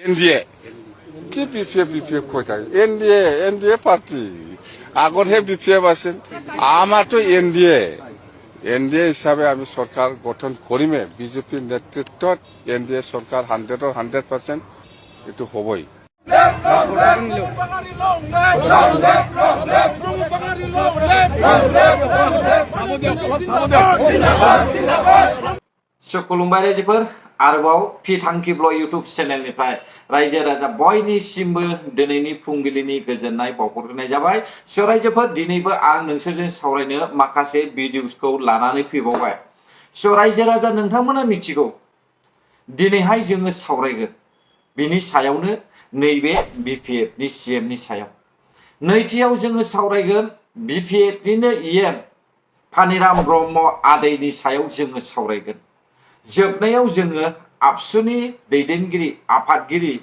NDA কি BPF কোথায় NDA party আগতহে BPF আছিল আমার তো এনডিএ হিসাবে আমি সরকার গঠন করিমে বিজেপির নেতৃত্বত এনডিএ সরকার 100% এটো হবই। खुलुमबाय रायजोफोर आरोबाव फिथांखि ब्लग इउटुब चेनेलनिफ्राय रायजो राजा बयनिसिमबो दिनैनि फुंबिलिनि गोजोननाय बावहरनाय जाबाय। स' रायजोफोर दिनैबो आं नोंसोरजों सावरायनो माखासे भिडिअसखौ लानानै फैबावबाय। स' रायजो राजा नोंथांमोना मिथिगौ दिनैहाय जोङो सावरायगोन बिनि सायावनो नैबे बिपिएफनि सिएमनि सायाव। नैथियाव जोङो सावरायगोन बिपिएफनिनो इएम फानिराम ब्रह्म आदैनि सायाव जोङो सावरायगोन। जोबनायाव जोङो आबसुनि दैदेनगिरि आफादगिरि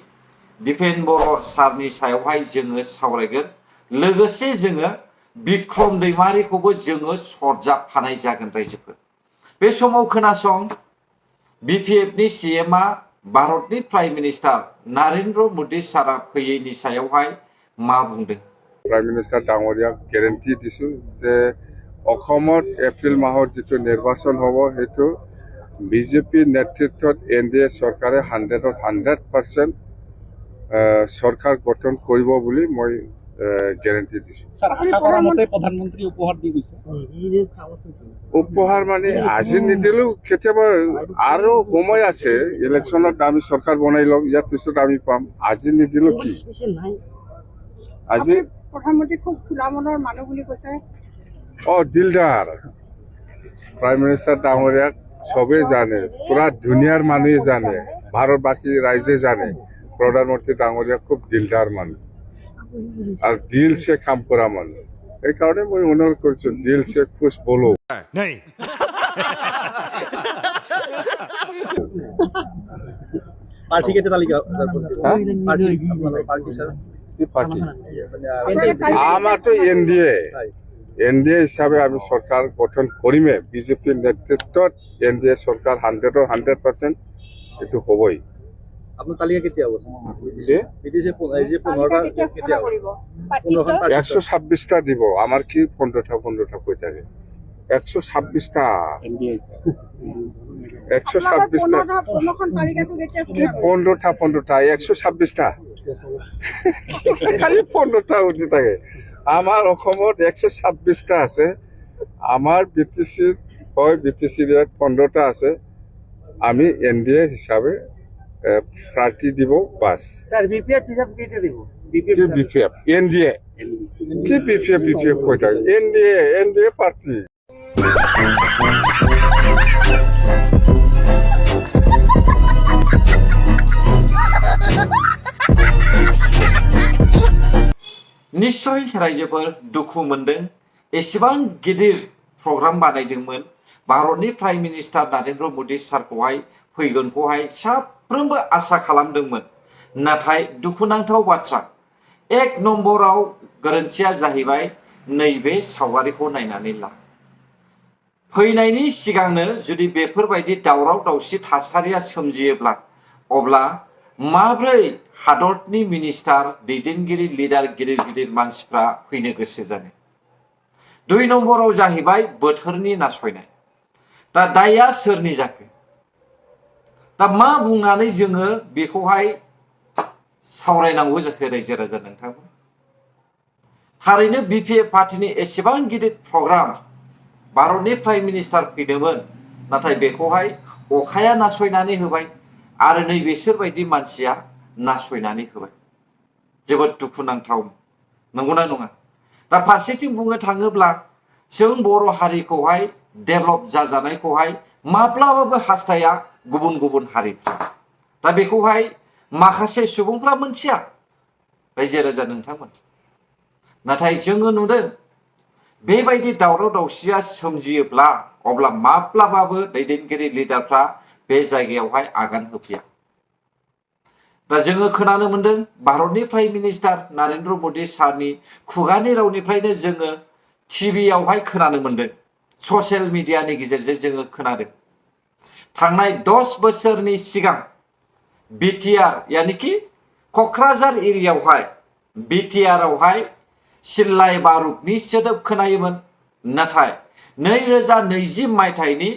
दिपेन बर' सारनि सायावहाय जोङो सावरायगोन। लोगोसे जोङो बिक्रम दैमारिखौबो जोङो सरजाबफानाय जागोन रायजोफोर। बे समाव खोनासं बिपिएफनि सिएमआ भारतनि प्राइम मिनिस्टार नरेंद्र मोदी सारा फैयैनि सायावहाय मा बुंदों। प्राइम मिनिस्टार डाঙৰীয়া गेरेन्टि दिसु जे অসমত এপ্ৰিল মাহৰ যিটো নিৰ্বাচন হ'ব সেইটো বিজেপি নেতৃত্বত এনডিএ চৰকাৰে 100% চৰকাৰ গঠন কৰিব বুলি মই গ্যাৰান্টি দিছো। স্যার আশা করার মতে প্রধানমন্ত্রী উপহার দিয়ে গৈছে। উপহার মানে আজি নিদিলেও কেতিয়াবা আৰু সময় আছে ইলেকশনত আমি চৰকাৰ বনাই লম ইয়াৰ পিছত আমি পাম। আজি নিদিলেও কি আজি প্ৰধানমন্ত্ৰী খুব খোলা মনৰ মানুহ বুলি কৈছে। দিলদাৰ প্ৰাইম মিনিষ্টাৰ ডাঙৰীয়াক সবে জানে, পুরা দুনিয়ার মানুহে জানে, ভারতবাসী রাইজে জানে প্রধানমন্ত্রী ডাঙৰীয়া খুব দিলদার মানুষ আর দিল সে কাম করা মানুষ। এই কারণে মই অনুরোধ করছি দিল সে খুশ বলো। পার্টি কেটে তালিকা আমার তো এনডিএ হিসাবে আমি সরকার গঠন করিমে বিজেপির নেতৃত্বত এনডিএ সরকার 100% এটো হবই। আপনার তালিকা কেতিয়া হ'ব? 126টা দিব। আমার কি 15টা কই থাকে 126টা 126টা কি 15টা 126টা খালি 15টা উঠি থাকে। আমার অসমত 126টা আছে। আমার বিটিসি হয় বিটিসি 15টা আছে। আমি এনডিএ হিসাবে প্রার্থী দিব বাস। স্যার বিপিএফ হিসাব কেটে দিব। বিপিএফ এনডিএ কি বিপিএফ কই থাকে এনডিএ পার্টি। निश्चय रायजोफोर दुखु मोनदों एसेबां गिदिर प्रग्राम बानायदोंमोन भारतनि प्राइम मिनिस्टार नरेंद्र मोदी सारखौहाय फैगोनखौहाय साफ्रोमबो आसा खालामदोंमोन। नाथाय दुखुनांथाव बाथ्रा एक नम्बराव गोरोन्थिया जाहैबाय नैबे सावगारिखौ नायनानै ला। फैनायनि सिगांनो जुदि बेफोरबायदि दावराव दावसि थासारिया सोमजियोब्ला अब्ला माब्रै हादरनि मिनिस्टार दैदेनगिरि लिडार गिदिर मानसिफ्रा फैनो गोसो जानो। 2 नम्बराव जाहैबाय बोथोरनि नासयनाय। दा दाया सोरनि जाखो? दा मा बुंनानै जोङो बेखौहाय सावरायनांगौ जाखो रायजो राजा नोंथांमोन? थारैनो बिपिएफ पार्टीनि एसेबां गिदिर प्रग्राम भारतनि प्राइम मिनिस्टार फैदोंमोन नाथाय बेखौहाय अखाया नासयनानै होबाय आरो नै बिसोरबायदि मानसिया नासयनानै होबाय। जोबोद दुखुनांथाव नंगौना नङा? दा फारसेथिं बुंनो थाङोब्ला जों बर' हारिखौहाय डेभेलप जाजानायखौहाय माब्लाबाबो हास्थाया गुबुन हारिफ्रा। दा बेखौहाय माखासे सुबुंफ्रा मोनथिया रायजो राजा नोंथांमोन। नाथाय जोङो नुदों बेबायदि दावराव दावसिया सोमजियोब्ला अब्ला माब्लाबाबो दैदेनगिरि लिडारफ्रा बे जायगायावहाय आगान होफैया। दा जोङो खोनानो मोनदों भारतनि प्राइम मिनिस्टार नरेंद्र मोदी सारनि खुगानि रावनिफ्रायनो जोङो टिभियावहाय खोनानो मोनदों, ससियेल मिडियानि गेजेरजों जोङो खोनादों। थांनाय 10 बोसोरनि सिगां बिटिआर यानिखि क'क्राझार एरियायावहाय बिटिआरआवहाय सिल्लाय बारुदनि सोदोब खोनायोमोन। नाथाय 2020 मायथाइनि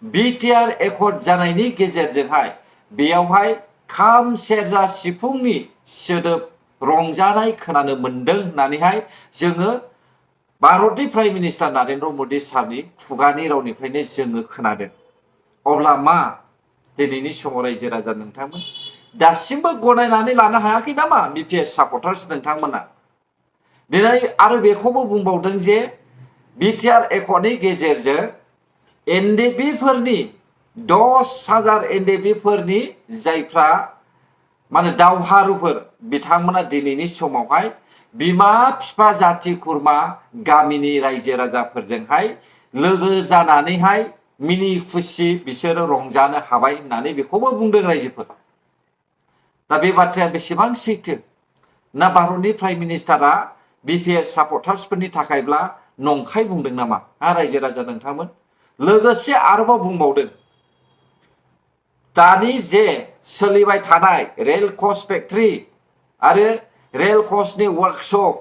बिटिआर एकर्ड जानायनि गेजेरजोंहाय बेयावहाय खाम सेरजा सिफुंनि सोदोब रंजानाय खोनानो मोनदों होननानैहाय जोङो भारतनि प्राइम मिनिस्टार नरेन्द्र मदि सारनि खुगानि रावनिफ्रायनो जोङो खोनादों। अब्ला मा दिनैनि समाव रायजो राजा नोंथांमोन दासिमबो गनायनानै लानो हायाखै नामा बिपिएस सापर्टार्स नोंथांमोना? दिनै आरो बेखौबो बुंबावदों जे बिटिआर एकर्डनि गेजेरजों एनडिएफबिफोरनि 10,000 एनडिएफबिफोरनि जायफ्रा माने दावहारुफोर बिथांमोना दिनैनि समावहाय बिमा बिफा जाथि खुरमा गामिनि रायजो राजाफोरजोंहाय लोगो जानानैहाय मिनि खुसि बिसोरो रंजानो हाबाय होननानै बेखौबो बुंदों रायजोफोरा। दा बे बाथ्राया बेसेबां सैथो? ना भारतनि प्राइम मिनिस्टारा बिपिएस सापर्टार्सफोरनि थाखायब्ला नंखाय बुंदों नामा? रायजो राजा नोंथांमोन लोगोसे आरोबाव बुंबावदों दानि जे सोलिबाय थानाय रेल कच फेक्ट्रि आरो रेल कचनि वर्कशप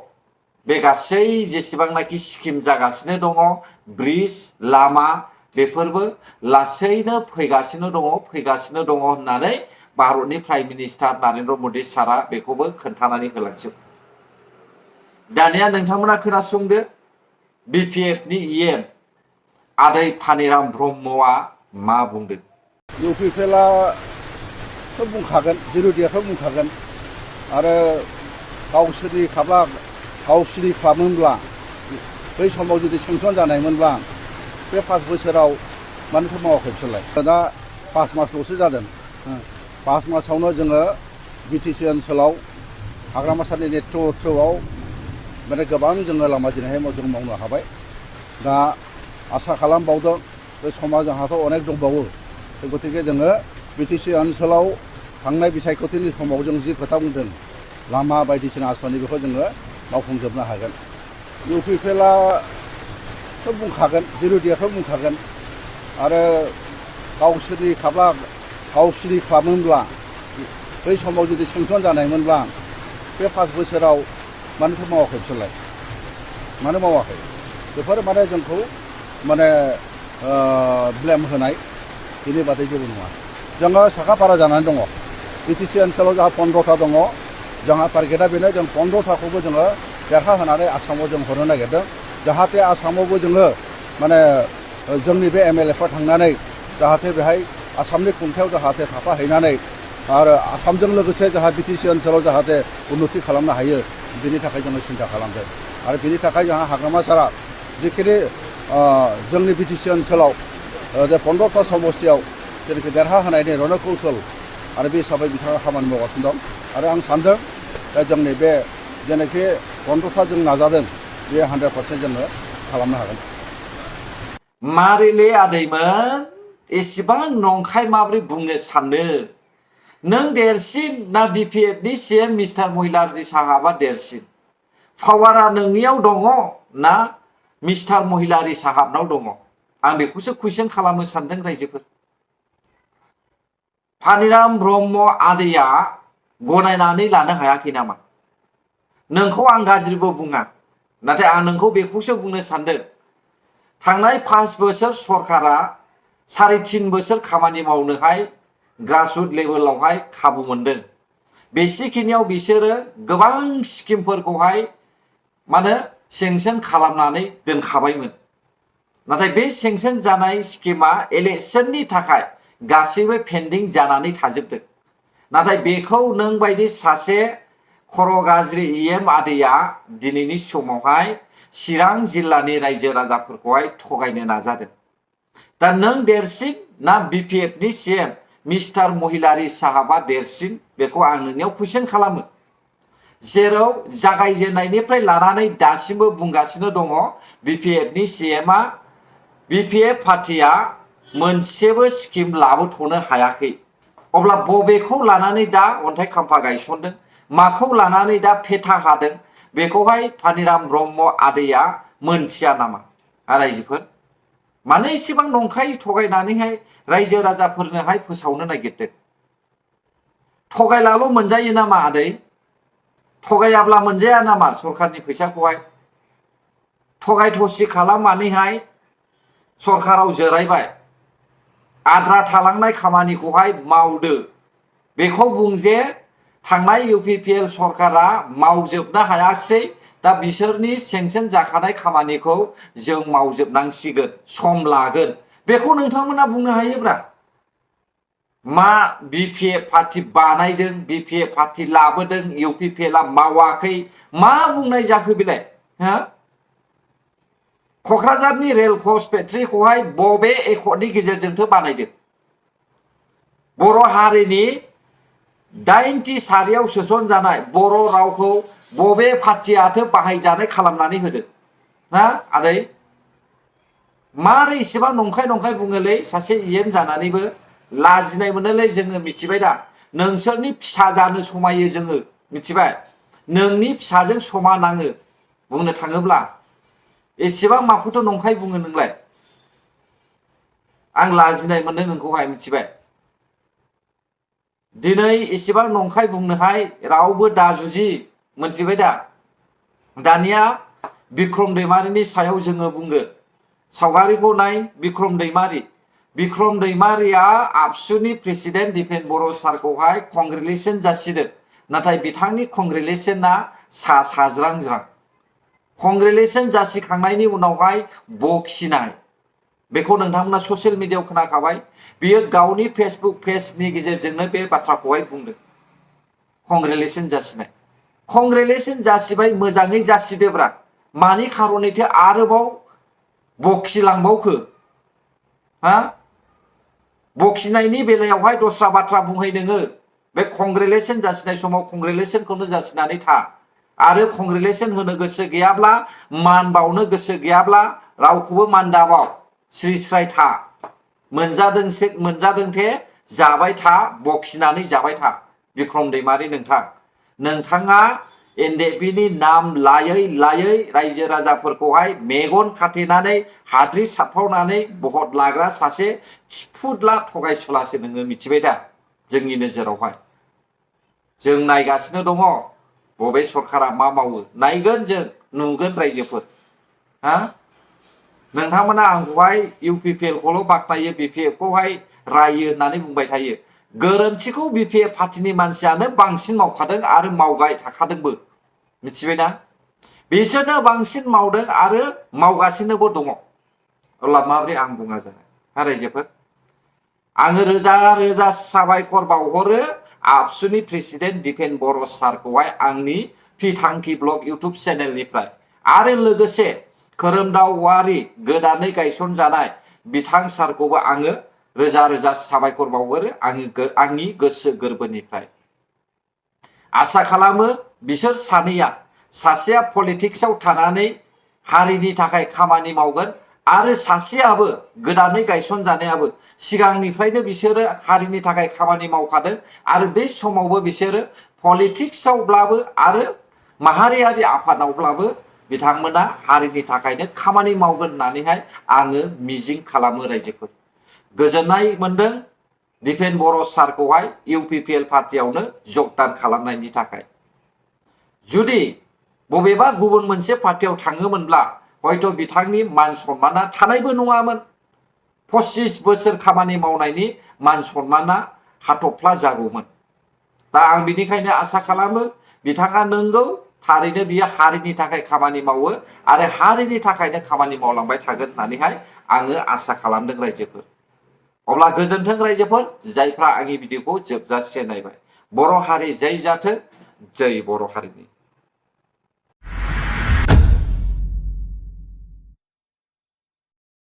बे गासै जेसेबांनाखि स्किम जागासिनो दङ ब्रिज लामा बेफोरबो लासैनो फैगासिनो दङ होननानै भारतनि प्राइम मिनिस्टार नरेन्द्र मदि सारा बेखौबो खोन्थानानै होलांजोब। दानिया नोंथांमोना खोनासंदो बिपिएफनि इएम आदै फानिराम ब्रह्मआ मा बुंदों। इउपिपिएलआथ' बुंखागोन बिर'धियाथ' बुंखागोन आरो गावसोरनि खालामोनब्ला बै समाव जुदि सेंसन जानायमोनब्ला बे 5 बोसोराव मानोथो मावाखै बिसोरलाय? दा 5 मासल'सो जादों। 5 मासावनो जोङो बिटिसि ओनसोलाव हाग्रामा सारनि नेतृत्वआव माने गोबां जोङो लामा दिनैहाय जों मावनो हाबाय। दा आसा खालामबावदों बे समा जोंहाथ' अनेक दंबावो। गतिके जोङो बिटिसि ओनसोलाव थांनाय बिसायख'थिनि समाव जों जि खोथा बुंदों लामा बायदिसिना आसनि बेखौ जोङो मावफुंजोबनो हागोन। इउपिपिएलआथ' बुंखागोन बिर'धियाथ' बुंखागोन आरो गावसोरनि खालामोनब्ला बै समाव जुदि सेंसन जानायमोनब्ला बे 5 बोसोराव मानोथो मावाखै बिसोरलाय? मानो मावाखै? बेफोर माने जोंखौ माने ब्लेम होनाय बेनि बादै जेबो नङा। जोङो साखाफारा जानानै दङ। बिटिसि ओनसोलाव जोंहा 15टा दङ। जोंहा टारगेटआ बेनो जों 15टाखौबो जोङो देरहाहोनानै आसामाव जों हरनो नागिरदों। जाहाथे आसामावबो जोङो माने जोंनि बे एमएलएफ्रा थांनानै जाहाथे बेहाय आसामनि खुंथायाव जाहाथे थाफाहैनानै आरो आसामजों लोगोसे जोंहा बिटिसि ओनसोलाव जाहाथे उन्नति खालामनो हायो बेनि थाखाय जोङो सिन्था खालामदों। आरो बेनि थाखाय जोंहा हाग्रामा सारा जिखिनि जोंनि बिटिसि ओनसोलाव जे 15टा समस्तियाव जेनाखि देरहाहोनायनि रणकौशल आरो बे हिसाबै बिथाङा खामानि मावगासिनो दं। आरो आं सानदों जोंनि बे जेनाखि 15टा जों नाजादों बे 100% जोङो खालामनो हागोन। मारिले आदैमोन एसेबां नंखाय माब्रै बुंनो साननो? नों देरसिन ना बिपिएफनि सिएम मिस्टार महिलारि साहाबा देरसिन? पावारा नोंनियाव दङ ना मिस्टार महिलारि साहाबनाव दङ? आं बेखौसो कुइसन खालामनो सानदों रायजोफोर। फानिराम ब्रह्म आदैया गनायनानै लानो हायाखै नामा? नोंखौ आं गाज्रिबो बुङा, नाथाय आं नोंखौ बेखौसो बुंनो सानदों थांनाय 5 बोसोर सरकारा 3.5 बोसोर खामानि मावनोहाय ग्रासरुट लेभेलावहाय खाबु मोनदों। बेसेखिनियाव बिसोरो गोबां स्किमफोरखौहाय माने सेंसन खालामनानै दोनखाबायमोन। नाथाय बे सेंसन जानाय स्किमा इलेक्सननि थाखाय गासैबो पेन्डिं जानानै थाजोबदों। नाथाय बेखौ नों बायदि सासे खर' गाज्रि इएम आदैया दिनैनि समावहाय चिरां जिल्लानि रायजो राजाफोरखौहाय थगायनो नाजादों। दा नों देरसिन ना बिपिएफनि सिएम मिस्टार महिलारि साहाबा देरसिन? बेखौ आं नोंनियाव कुइसन खालामो। जेराव जागायजेननायनिफ्राय लानानै दासिमबो बुंगासिनो दङ बिपिएफनि सिएमआ बिपिएफ पार्टिया मोनसेबो स्किम लाबोथ'नो हायाखै। अब्ला बबेखौ लानानै दा अन्थाइ खाम्फा गायसनदों? माखौ लानानै दा फेथा हादों? बेखौहाय फानिराम ब्रह्म आदैया मोनथिया नामा? रायजोफोर मानो एसेबां नंखाय थगायनानैहाय रायजो राजाफोरनोहाय फोसावनो नागिरदों? थगायलाल' मोनजायो नामा आदै थगायाब्ला मोनजाया नामा सरखारनि फैसाखौहाय थगाय थसि खालामनानैहाय सरखाराव जिरायबाय आद्रा थालांनाय खामानिखौहाय मावदो बेखौ बुं जे थांनाय UPPL सरकारा मावजोबनो हायाखिसै दा बिसोरनि सेंसन जाखानाय खामानिखौ जों मावजोबनांसिगोन सम लागोन बेखौ नोंथांमोना बुंनो हायोब्रा मा BPF पार्टी बानायदों BPF पार्टी लाबोदों UPPLआ मावाखै मा बुंनाय जाखो बेलाय हा क'क्राझारनि रेल क्रस फेक्ट्रिखौहाय बबे एकर्डनि गेजेरजोंथो बानायदों बर' हारिनि 80 सारियाव सोसनजानाय बर' रावखौ बबे पार्टीयाथो बाहायजानाय खालामनानै होदों ना आदै मारै इसेबां नंखाय बुङोलै सासे EM जानानैबो लाजिनाय मोनोलै जोङो मिथिबाय दा नोंसोरनि फिसा जानो समायो जोङो मिथिबाय नोंनि फिसाजों समान आङो बुंनो थाङोब्ला एसेबां माखौथ' नंखाय बुङो नोंलाय आं लाजिनाय मोनो नोंखौहाय मिथिबाय दिनै एसेबां नंखाय बुंनोहाय रावबो दाजुजि मोनथिबाय दा दानिया बिक्रम दैमारिनि सायाव जोङो बुंगोन सावगारिखौ नाय बिक्रम दैमारिया आबसुनि प्रेसिडेन्ट दिपेन बर' सारखौहाय कंग्रेचुलेसन जासिदों नाथाय बिथांनि कंग्रेचुलेसना साज्रां कंग्रेचुलेसन जासिखांनायनि उनावहाय बखिनाय बेखौ नोंथांमोना ससियेल मिडियायाव खोनाखाबाय बियो गावनि फेसबुक पेजनि गेजेरजोंनो बे बाथ्राखौहाय बुंदों कंग्रेचुलेसन जासिबाय मोजाङै जासिदोब्रा मानि खारनैथो आरोबाव बखिलांबावखो हा बखिनायनि बेलायावहाय दस्रा बाथ्रा बुंहै नोङो बे कंग्रेचुलेसन जासिनाय समाव कंग्रेचुलेसनखौनो जासिनानै था आरो कंग्रेचुलेसन होनो गोसो गैयाब्ला मान बावनो गोसो गैयाब्ला रावखौबो मान दाबाव स्रि स्राय था मोनजादोंथे जाबाय था बखिनानै जाबाय था बिक्रम दैमारि नोंथाङा NDFBनि नाम लायै रायजो राजाफोरखौहाय मेगन खाथेनानै हाद्रि सारफावनानै भट लाग्रा सासे थिफुदला थगायसुलासो नोङो मिथिबाय दा जोंनि नोजोरावहाय जों नायगासिनो दङ बबे सरकारा मा मावो नायगोन जों नुगोन रायजोफोर हा नोंथांमोना आंखौहाय UPPLखौल' बाख्नायो BPFखौहाय रायो होननानै बुंबाय थायो गोरोन्थिखौ BPF पार्टीनि मानसियानो बांसिन मावखादों आरो मावबाय थाखादोंबो मिथिबायना बिसोरनो बांसिन मावदों आरो मावगासिनोबो दङ अब्ला माब्रै आं बुङा जानो हा रायजोफोर आङो रोजा साबायखर बावहरो आबसुनि प्रेसिडेन्ट दिपेन बर' सारखौहाय आंनि फिथांखि ब्लग इउटुब चेनेलनिफ्राय आरो लोगोसे खोरोमदाव औवारि गोदानै गायसनजानाय बिथां सारखौबो आङो रोजा साबायखर बावहरो आंनि गोसो गोरबोनिफ्राय आसा खालामो बिसोर सानैया सासेया पलिटिक्सआव थानानै हारिनि थाखाय खामानि मावगोन आरो सासेयाबो गोदानै गायसनजानायाबो सिगांनिफ्रायनो बिसोरो हारिनि थाखाय खामानि मावखादों आरो बे समावबो बिसोरो पलिटिक्सआवब्लाबो आरो माहारियारि आफादावब्लाबो बिथांमोना हारिनि थाखायनो खामानि मावगोन होननानैहाय आङो मिजिं खालामो रायजोफोर गोजोननाय मोनदों दिपेन बर' सारखौहाय UPPL पार्टीयावनो जगदान खालामनायनि थाखाय जुदि बबेबा गुबुन मोनसे पार्टीयाव थाङोमोनब्ला हयथ' बिथांनि मान सन्माना थानायबो नङामोन 25 बोसोर खामानि मावनायनि मान सन्माना हाथफ्ला जागौमोन दा आं बिनिखायनो आसा खालामो बिथाङा नंगौ थारैनो बियो हारिनि थाखाय खामानि मावो आरो हारिनि थाखायनो खामानि मावलांबाय थागोन होननानैहाय आङो आसा खालामदों रायजोफोर अब्ला गोजोन्थों रायजोफोर जायफ्रा आंनि भिडिअखौ जोबजासे नायबाय बर' हारि जै जाथों जै बर' हारिनि